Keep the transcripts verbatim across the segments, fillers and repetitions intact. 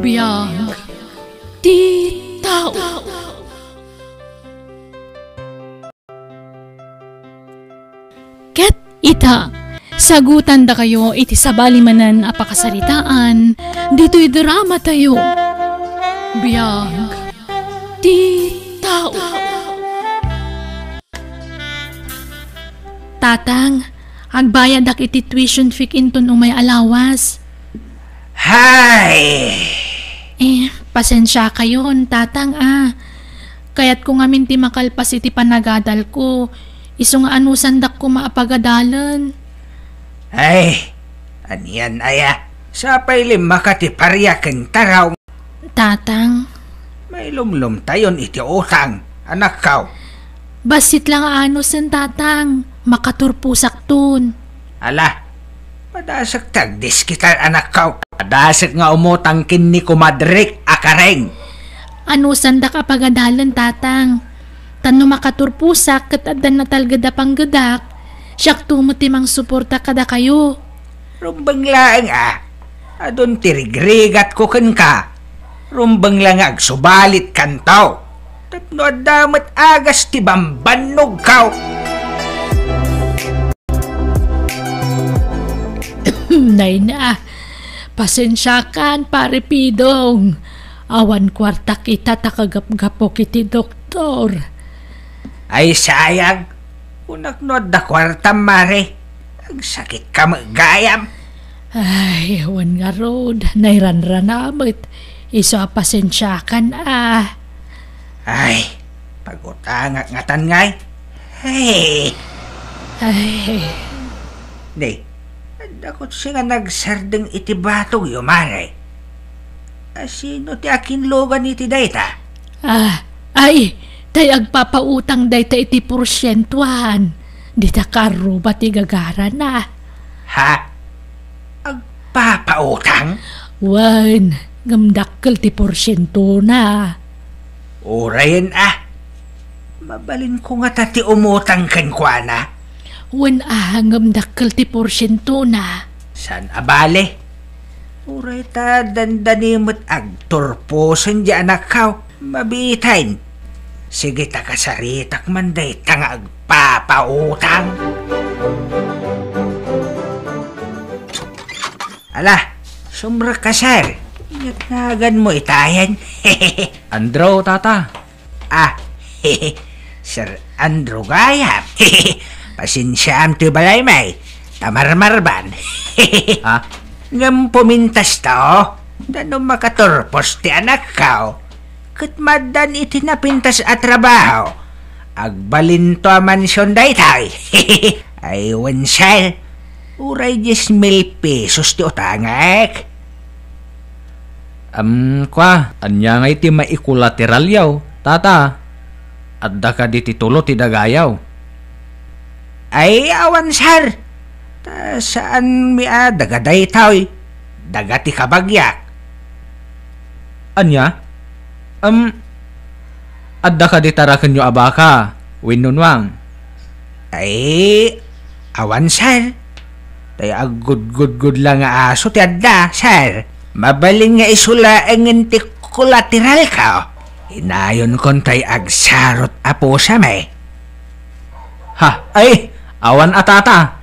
Biag ti tao. Ket ita, sagutandakayo iti sabali manen a pakasaritaan ditoy dramatayo, Biag ti Tao. Tatang, agbayadak iti tuition fee inton umay a lawas. Hay! Eh, pasensiakayon, Tatang, a. Kayatko ngamin ti makalpas iti panagadalko, isu nga anusandak koma a pagadalen. Ay, anian aya? Sapay limmaka ti paria ken taraw. Tatang. Mailumlomtayon iti utang, anakko. Bassit la nga anusen, Tatang. Makaturposakton. Ala, padasek ti agdiskitar, anakko. Padasek nga umutang ken ni kumadrek a Karen. Anusandak a pagadalen, Tatang. Tan no makaturposak ket addan natalged a panggedak, siakto met ti mangsuporta kadakayo. Rumbeng laeng a, adun ti rigrigatko kenka. Rumbeng la nga agsubalitkanto. Tapno adda met agas ti bambannogko. Nay na, pasensiakan, Pare Pidong. Awan kuartak ita ta kagapgapok iti doktor. Ay, sayang. Kunak no adda kuartam, Mare. Agsakitka met gayam. Ay, wen ngarud, nairanrana met. Isu a pasensiakan a. Ay, pagutangak ngatan ngay. Ay. Ay. Di, adda kotse nga nagsardeng iti batogyo, Mare. A, sino ti akinlugan iti dayta? Ah, ay, tay agpapautang dayta iti porsientuan. Dita karruba ti gagarana. Ha? Agpapautang? Wen, ngem dakkel ti porsientona. Urayen a. Mabalinko ngata ti umutang kenkuana. Wen a, ngem dakkel ti porsientona. Saan a bale? Uray ta dandani met agturposen diay anakko. Mabiiten. Sige ta kasaritak man dayta nga agpapautang. Ala, sumrekka, sir. Inyat naganmo itayen. Andrew, tata. Ah, Sir Andrew gayam. Pasensiaam ti balay, may. Ta marmarban. Ha? Ngem pumintas ta, o. Dano makaturpos ti anakko. Ket maddan iti napintas a trabaho. Agbalinto a mansion daytoy. Ay, wen, sir. Uray dies mil pesos ti utangek. Am, kua, ania ngay ti maikolateralyo, tata? Adda kadi titulo ti dagayo? Ay, awan, sir. Ta saanmi a daga daytoy. Daga ti kabagiak. Ania? Am, adda kadi tarakenyo a baka wenno nuang? Ay, awan, sir. Tay aggudgudgud la nga aso ti adda, sir. Mabalin nga isu laengen ti kolateralko. Inayonkon tay agsarot a pusami. Ha, ay, awan a, tata.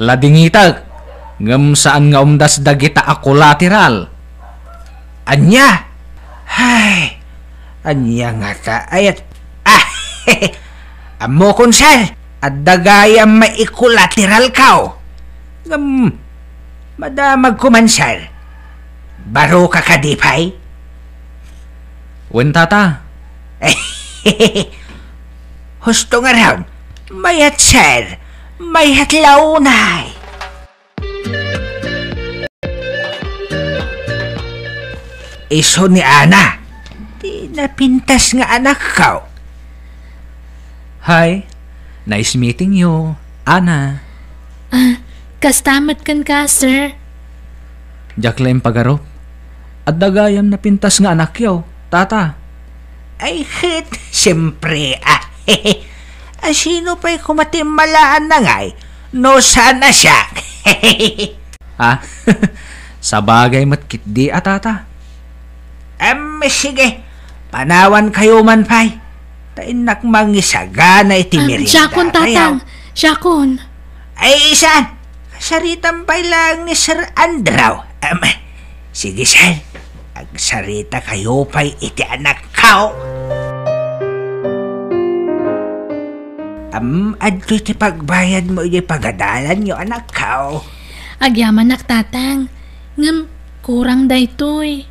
Ladingitek, ngem saan nga umdas dagita a kolateral. Ania? Hay, ania ngata ayat? Ah, ammokon, sir. Adda gayam maikolateralko. Ngem, madamagko man, sir. Baroka kadi pay? Wen, tata. Husto ngarud. Mayat, sir. Mayat la unay. Isu ni Ana, ti napintas nga anakko. Hi, nice meeting you, Ana. Ah, kasta met kenka, sir. Diak la impagarup. Adda gayam napintas nga anakyo, tata. Ay, ket, siyempre, ah. A, sino pay koma ti immalaan na ngay? No saan a siak? Ha? Sabagay met ketdi a, tata. Em, sige. Panawankayo man pay. Ta innak mangisagana iti Am, meriendatayo. Siakon, Tatang. Siakon. Ay, saan? Kasaritam pay laeng ni Sir Andrew. Em, sige, sir. Agsaritakayo pay iti anakko. Am, adtoy ti pagbayadmo iti pagadalanyo, anakko. Agyamanak, Tatang. Ngem, kurang daytoy.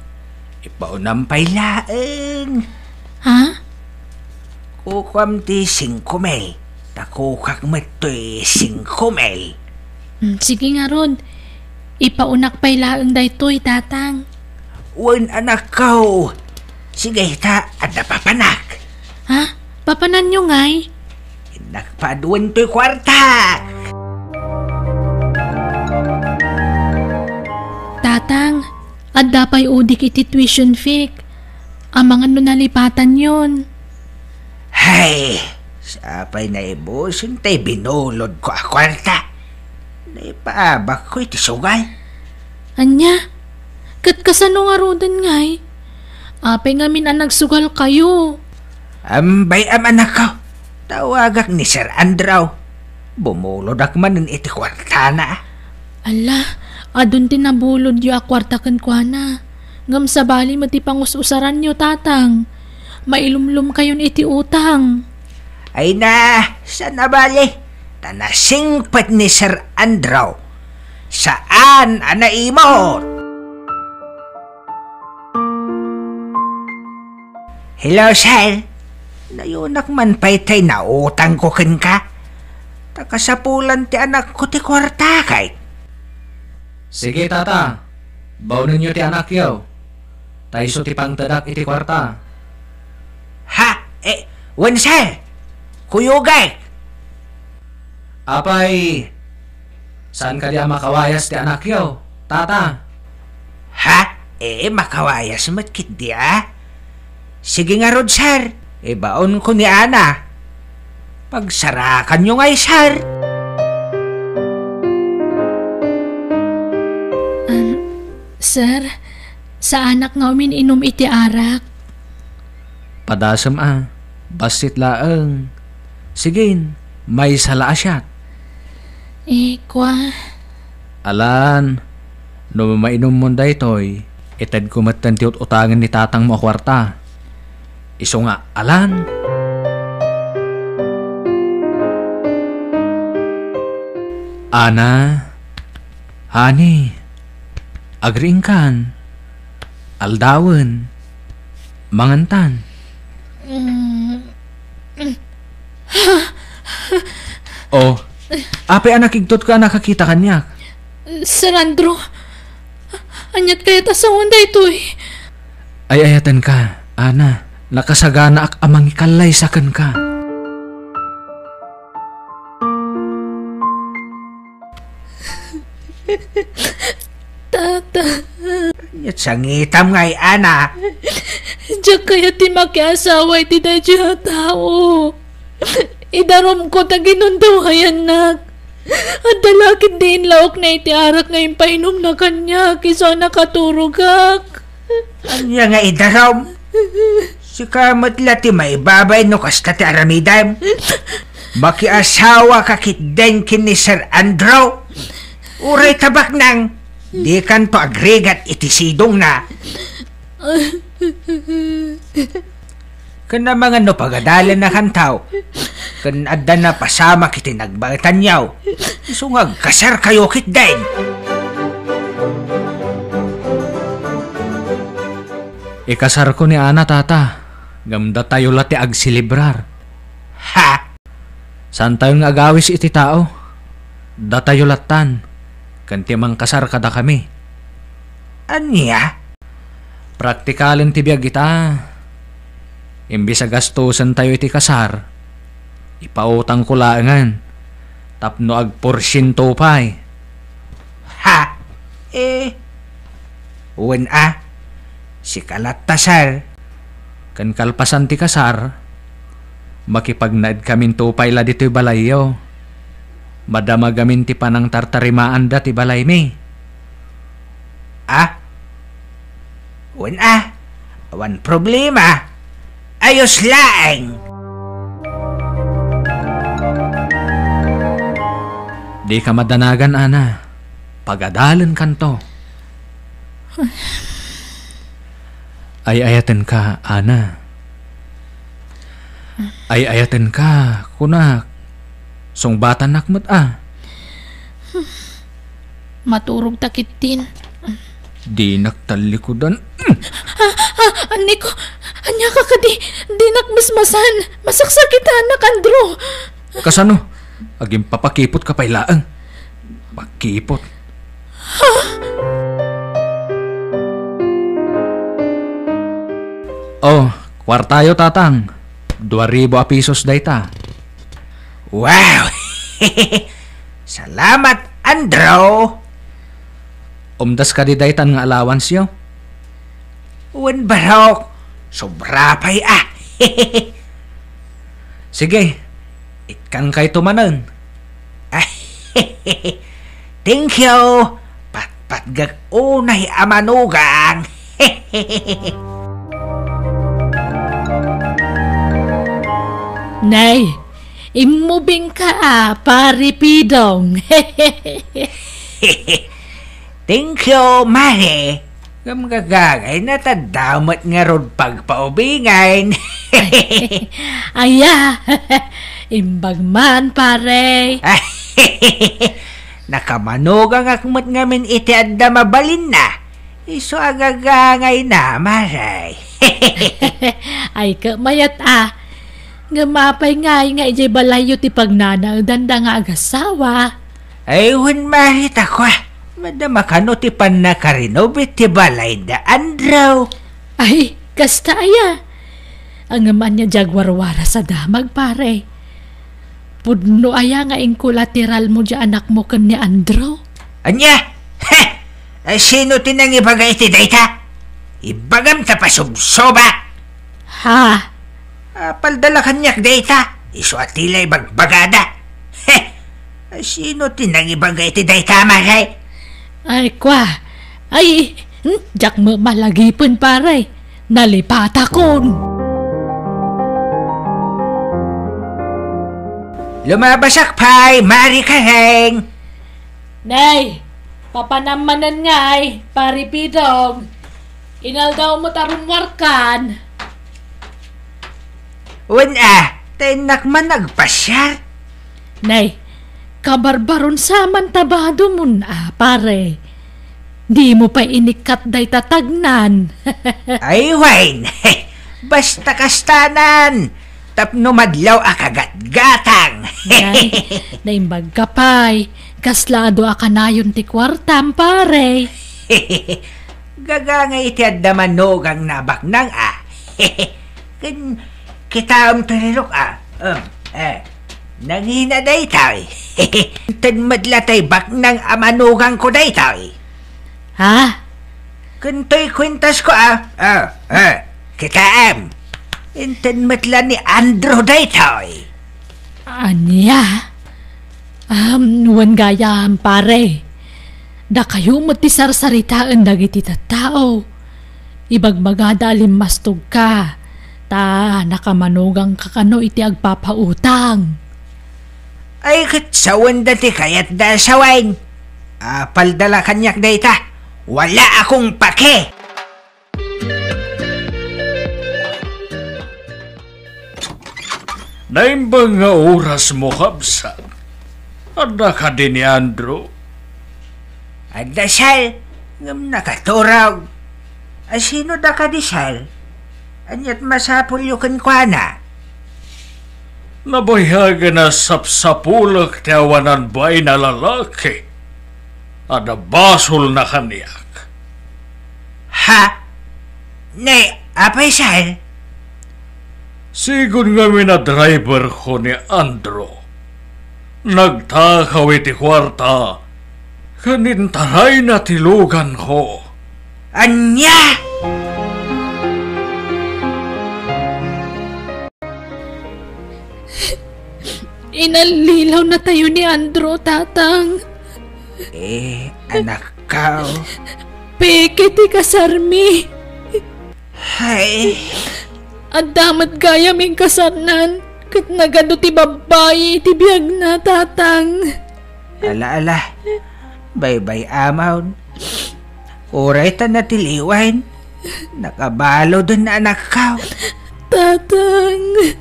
Ipaunam pay laeng. Ha? Kukuam ti singko mil. Ta kukak met toy singko mil. Hmm, sige ngarud. Ipaunak pay laeng daytoy, Tatang. Wen, anakko. Sige, ta adda papanak. Ha? Papananyo ngay? Innak paaduen toy kuarta. Tatang, adda pay udik iti tuition fee. Amangan no nalipatanyon. Hay, sapay naibusen tay binulodko a kuarta. Naipaabakko iti sugal. Ania? Ket kasano ngaruden ngay? Apay ngamin a nagsugalkayo? Ambay-am, anakko. Tawagak ni Sir Andrew. Bumulodak manen iti kuartana. Ala, adun ti nabulodyo a kuarta kenkuana. Ngem sabali met ti pangus-usaranyo, Tatang. Mailumlomkayon iti utang. Ay na, saan a bali? Ta nasingpet ni Sir Andrew. Saan a naimot? Hello, sir. Nayunak man pay tay nautangko kenka. Ta kasapulan ti anakko ti kuarta kay. Sige, tata. Baonenyo ti anakyo. Ta isu ti pangtedak iti kuarta. Ha? Eh, wen, sir. Kuyogek. Apay, saan kadi a makawayas ti anakyo, tata? Ha? Eh, makawayas met ketdi a? Sige ngarud, sir. Ibaonko ni Ana. Pagsarakanyo ngay, sir. Um, sir, saanak nga umin-inum iti arak. Padasem a, bassit laeng. Sigin, maysa la a siat. Eh, kua. Alan, no mainummon daytoy, itedko metten ti ut-utangen ni tatangmo a kuarta. Isu nga, alan. Ana, Honey, agriingkan. Aldawen. Mangantan. Mm. Oh, apay a nakigtot ka a nakakita kaniak? Sir Andrew, aniat kayat a sawen daytoy? Ay-ayatenka, Ana. Nakasaganaak a mangikallaysa kenka. Tata. Aniat sangitam ngay, Ana? Diak kayat ti makiasawa iti daydiay a tao. Idarumko ta ginundawayannak. Adda la ketdi inlaokna iti arak nga impainumna kaniak isu a nakaturogak. Ania nga idarum? Sika met la ti maibabain no kasta ti aramidem. Makiasawa ka ketdin ken ni Sir Andrew. Uray tabaknang, dikanto agrigat iti sidongna. Ken amangan no pagadalannakanto, ken adda napasamak iti nagbaetanyo, isu nga agkasarkayo ketdin. Ikasarko ni Ana, tata, ngem datayo la ti agselebrar. Ha? Saantayo nga agawis iti tao. Datayo lattan, ken ti mangkasar kadakami. Ania? Praktikalen ti biag ita. Imbes a gastusentayo iti kasar, ipautangko laengen tapno agporsiento pay. Ha? Eh, wen a, sika latta, sir. Ken kalpasan ti kasar, makipagnaedkaminto pay la ditoy balayyo. Madamagamin ti panangtartarimaanda ti balaymi. Ah? Wen a, Awan problema. Ayos laeng. Dika madanagan, Ana. Pagadalenkanto. Ay-ayatenka, Ana. Ay-ayatenka, kunak. Sungbatannak met a. Maturog ta ketdin. Dinak tallikudan. Ah, ah, Anniko, ania ka kadi? Dinak masmasan. Masaksakitanak, Andrew. Kasano? Agimpapakipot ka pay laeng. Pakipot. Oh, kuartayo, Tatang. Dua ribu a pisos dayta. Wow! Salamat, Andrew! Umdas kadi daytan nga allowanceyo? Wen, barok. Sobra pay a. Sige, ikkankayto manen. Thank you. Patpatgek unay a manugang. Nay, immubingka a, Pare Pidong. Thank you, Mare. Ngem gagangayna ta adda met ngarud pagpaubingan. Aya, imbag man, pare. Nakamanugangak met ngamin iti adda mabalinna. Isu a gagangayna, Mare. Ay, ket mayat a. Ngem apay ngay nga idiay balayyo ti pagnanaedanda nga agasawa? Ay, wen, Mare, ta kua, madama kano ti pannakarinobit ti balayda, Andrew? Ay, kasta aya. Ngem ania diay agwarwaras a damag, pare? Pudno aya nga inkolateralmo diay anakmo ken ni Andrew? Ania? He! Ay, sino ti nangibaga iti dayta? Ibagam ta pasubsoba! Ha? Apalda la kaniak dayta, isu a ti la ibagbagada. He! Ay, sino ti nangibaga iti dayta, Mare? Ay, kua. Ay, hmm, diak met malagipen, pare. Nalipatakon. Lumabasak pay, Mare Kareng. Nay, papanam manen ngay, Pare Pidong. Inaldaw met a rummuarkan. Wen a, ta innak man agpasiar. Nay, kabarbaron sa man ta badomon a, pare. Dimo pay inikkat dayta tagnan. Ay, wen. Basta kastanan. Tapno madlaw a kagatgatang. Nay, naimbagka pay. Kasla adu a kanayon ti kuartam, pare. Gagangay ti adda manugangna a baknang a. Ken kitaem ti rirok a. Um, eh, nangina daytoy. Inted met la tay baknang a manugangko daytoy. Ha? Ken toy kuentasko a. Ah, eh, kitaem. Inted met la ni Andrew daytoy. Ania? Um, wen gayam, pare. Dakayo met ti sarsaritaen dagiti tattao. Ibagbagada a limmastogka, ta nakamanugangka kano iti agpapautang. Ay, ket sawenda ti kayatda a sawen. Apalda la kaniak dayta. Wala akong pake. Naimbag nga orasmo, kabsat. Adda kadi ni Andrew? Adda, sir, ngem nakaturog. A, sino da kadi, sir? Aniat masapulyo kenkuana? Nabayagen a sapsapulek ti awanan bain a lalaki a nabasolna kaniak. Ha? Ni, apay, sir? Sigun ngamin a driverko ni Andrew. Nagtakaw iti kuarta ken intarayna ti luganko. Ania? Inallilawnatayo ni Andrew, Tatang. Eh, anakko. Peke ti kasarmi. Ay. Adda met gayam inkasarnan, ket nagadu ti babbai iti biagna, Tatang. Ala, ala. Baybay-amon. Uray ta natiliwen. Nakabaluden, anakko. Tatang.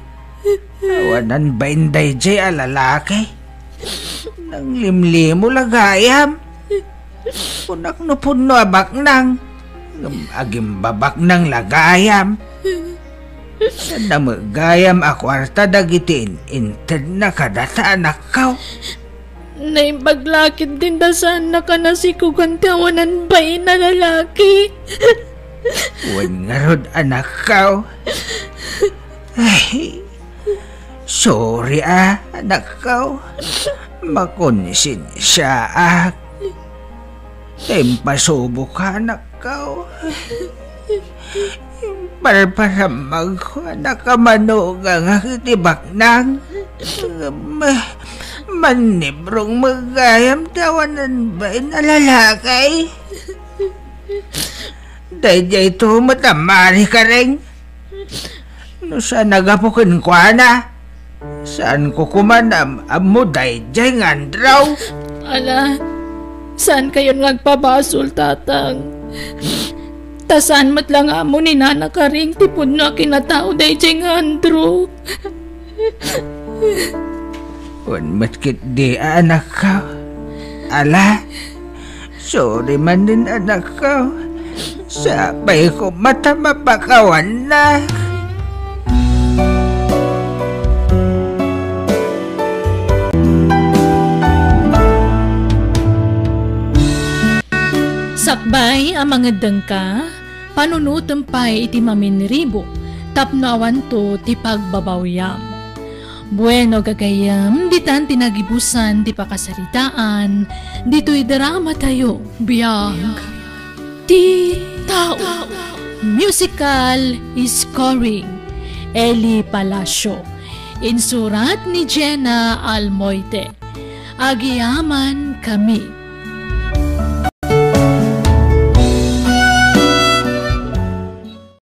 Awanan bain daydiay a lalaki. Nanglimlimo la gayam. Kunak no pudno a baknang. Ngem agimbabaknang la gayam. Saan met gayam a kuarta dagiti in-, intedna kadata, anakko. Naimbag la ketdin ta saannak a nasikogan ti awanan bain a lalaki. Wen ngarud, anakko. Ay, sorry a, anakko. Makonsensiaak. Ta impasuboka, anakko. Imparparammagko a nakamanugang iti baknang. Ngem, mannibrong met gayam ti awanan bain a lalaki. Daydiay to met a Mari Karing. No saan a gapu kenkuana, saanko koma nga am-ammo daydiay nga Andrew. Ala, saankayon nga agpabasol, Tatang. Ta saan met la nga ammo ni Nana Karing ti pudno a kinatao daydiay nga Andrew. Wen met ketdi, anakko. Ala, sorry manen, anakko. Sapay koma ta mapakawannak. Sakbay a mangeddengka, panunotem pay iti maminribo tapno awanto ti pagbabawiam. Bueno, gagayyem, ditan ti nagibusan ti pakasaritaan ditoy dramatayo. Biag ti tao. Musical scoring, Eli Palacio. Insurat ni Jenna Almoite. Agyamankami.